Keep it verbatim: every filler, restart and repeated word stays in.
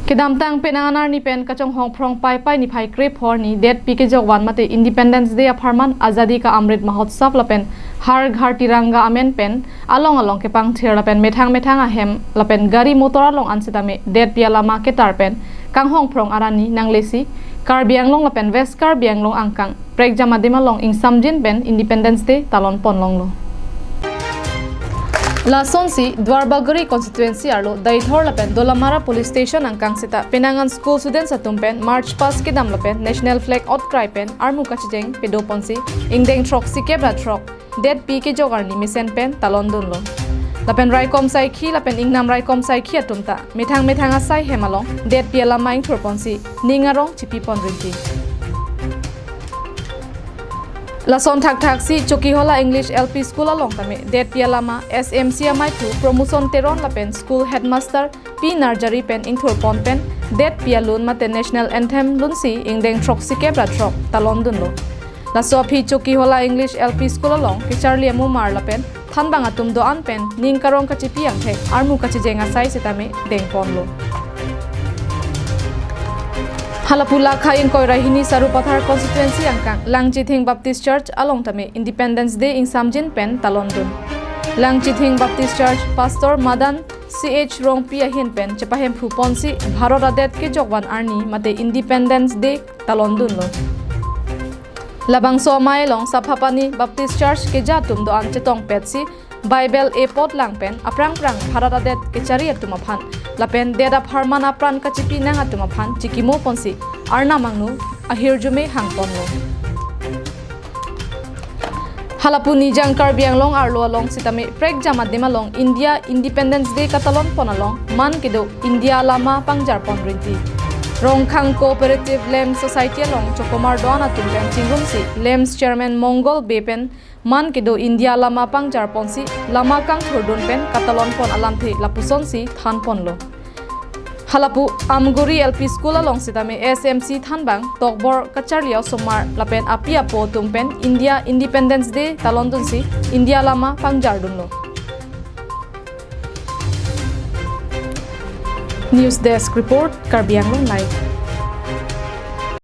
Kedamtang penang arni pen kachonghong phrong Paipai niphai krepho arni detpi kejokvan mate Independence Day apharman Azadi ka Amrit Mahotsav lapen Har Ghar Tiranga amen pen along along kepangthir lapen methang methang ahem lapen gari motor along an sitame detpi alama ketar pen kanghong phrong arni nanglesi Karbi Anglong lapen West Karbi Anglong angkang prekjam adim along ingsamjin pen Independence Day talon ponlonglo. Lasonsi Duarbagori constituency arlo Deithor lapen Dolamara police station angkang sita penang an school students atum pen march past kedam lapen national flag otkrai pen armu kachijeng pedoponsi ingdeng throksi kep ra throk detpi kejok arni mesen pen talondunlo. Lapen raikom saikhi lapen ingnam raikom saikhi atum ta methang methang asai hem along detpi alama ingthurponsi ning arong chipipon rinti. Lason thakthaksi Chokihola English L P School along tame detpi alama S M C amaiphu Promotion Teron lapen school headmaster P Narjari pen ingthurpon pen detpi alun mate national anthem lunsi ingdeng throksi kep ra throk talondunlo. Laso aphi Chokihola English L P School along kecharli amumar lapen thanbang atum do-an pen ning karong kachipi angthek armu kachijeng asai sitame dengponlo. Halapu lakha ingkoi ra hini Sarupathar constituency angkang Langchithing Baptist Church along tame Independence Day ingsamjin pen talondun. Langchithing Baptist Church Pastor Madan C H Rongpi ahin pen chepahemphuponsi Bharat adet kejokvan arni mate Independence Day talondunlo. Labangso amei along Saphapani Baptist Church keja atum do-an chetongpetsi Bible epot lang pen aphrang phrang Bharat adet kechari atum aphan lapen det apharman apran kachipi nang atum aphan chikimoponsi Arnam angno ahirjume hangponlo. Halapu Nijang Karbi Anglong arlo along sitame prekjam adim along India Independence Day katalon pon along man kedo India alama pangjar pon rinti. Rongkhang Cooperative Lamps Society along chokomar do-an atum pen chingrumsi Lamps Chairman Mongol Bey pen man kedo India alama pangjar ponsi lama kangthurdun pen katalon pon alamthe lapusonsi thanponlo. Halapu Amguri L P School along sitame S M C thanbang tokbor kacharli osomar lapen api apo atum pen India Independence Day talondunsi India alama pangjardunlo. News Desk Report, Karbi Anglong Live.